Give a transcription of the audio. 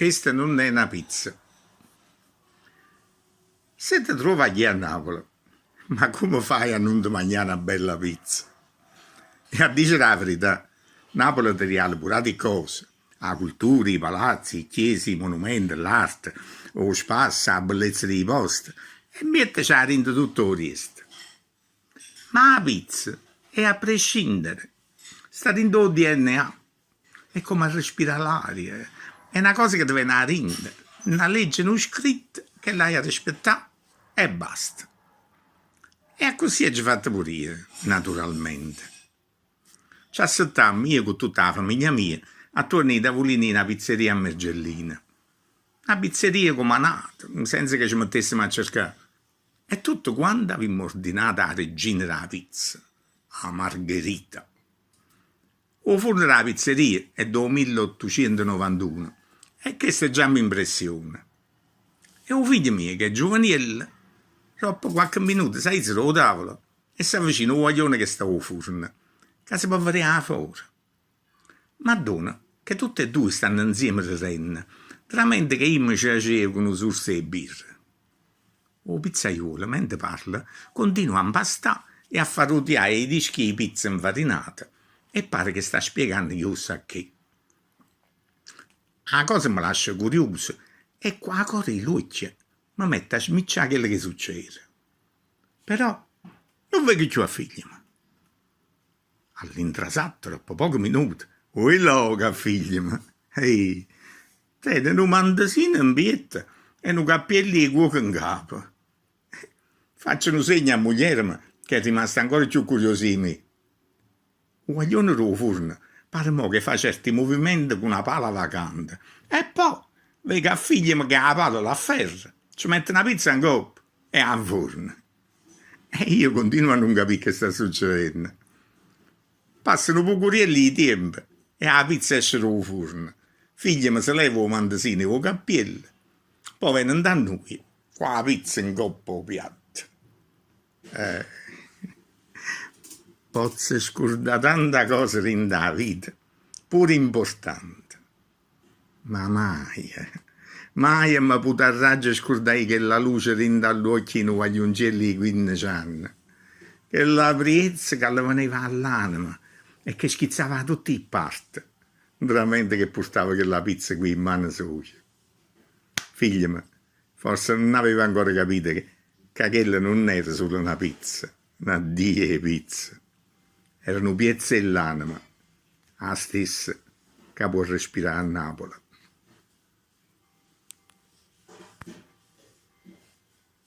Chesta nun è na pizza. Se te truove a jì a Napule, ma comme faje a nun te magnà na bella pizza? E a dicere 'a verità, Napule te riala pure ati ccose, 'a cultura, 'e palazze, 'e chiese, 'e monumente, l'arte, 'o spasso, 'a bellezza d' 'e poste, e miettece 'a dinto tutto 'o riesto. Ma 'a pizza è a prescindere, sta dint' 'o DNA, è comme a respirà l'aria, è na cosa che te vene 'a dinto, na legge nun scritta che l'haje 'a rispettà e basta. E accussì aggio fatto pure io, naturalmente. Ce assettammo, io cu tutta 'a famiglia mia, attuorno 'e tavuline 'e na pizzeria a Mergellina. Na pizzeria comme a n'ata, senza che ce mettessemo a cercà. E tutte quante avimmo ordinato 'a regina d' 'a pizza, 'a Margherita. 'O furno d' 'a pizzeria è d' 'o milleottucientonovantuno e chesto già m'impressiona. E 'o figlio mio, ch'è giuveniello, doppo quacche minuto s'aiza d' 'o tavolo e s'avvicina 'o guaglione che sta 'o furno, ca se po' vedè 'a fora. M'addono che tutte e duje stanno 'nzieme rerenno, tramente che io me ce facevo cu nu surso 'e birra. 'O pizzaiuolo, mentre parla, continua a 'mpastà e a fa rutià 'e dischi 'e pizza 'nfarinata e pare che sta spieganno chi 'o sa che. 'A cosa me lascia curiuso e cu 'a cora 'e ll'uocchie me metto a smiccià chello che succede. Però nun veco cchiù a figliema. All'intrasatto, doppo poche minute, 'o lloco a figliema! Ehi! Tene nu mantesino 'mpietto e nu cappiello 'e cuoco 'ncapo. Faccio nu segno a muglierema ch'è rimasta ancora cchiù curiosa 'e me. 'O guaglione d' 'o furno pare mo che fa certi muvimente cu na pala vacante e po' veco a figliema che 'a pala l'afferra, ce mette na pizza 'ncoppa e 'a 'nforna. E io continuo a nun capì che sta succedenno. Passa nu pucuriello 'e tiempo e 'a pizza esce d' 'o furno. Figliema se leva 'o mantesino e 'o cappiello, po' vene 'int' a nuje cu 'a pizza 'ncopp' 'o piatto. Eh. Pozzo scurdà tanta cose dint' 'a vita, pure importante. Ma maje, maje me putarraggio scurdà 'e chella luce dint' 'a ll'uocchie 'e nu guagliunciello 'e quinnece anne, chella priezza ca le veneva 'a ll'anema e che schizzava 'a tutt' 'e pparte, 'ntramente che purtava chella pizza cu 'e mmane soje. Figliema, forse nun aveva ancora capito ca chella nun era sulo na pizza, na ddia 'e pizza, era nu piezzo 'e ll'anema. 'A stessa ca può respirà a Napule.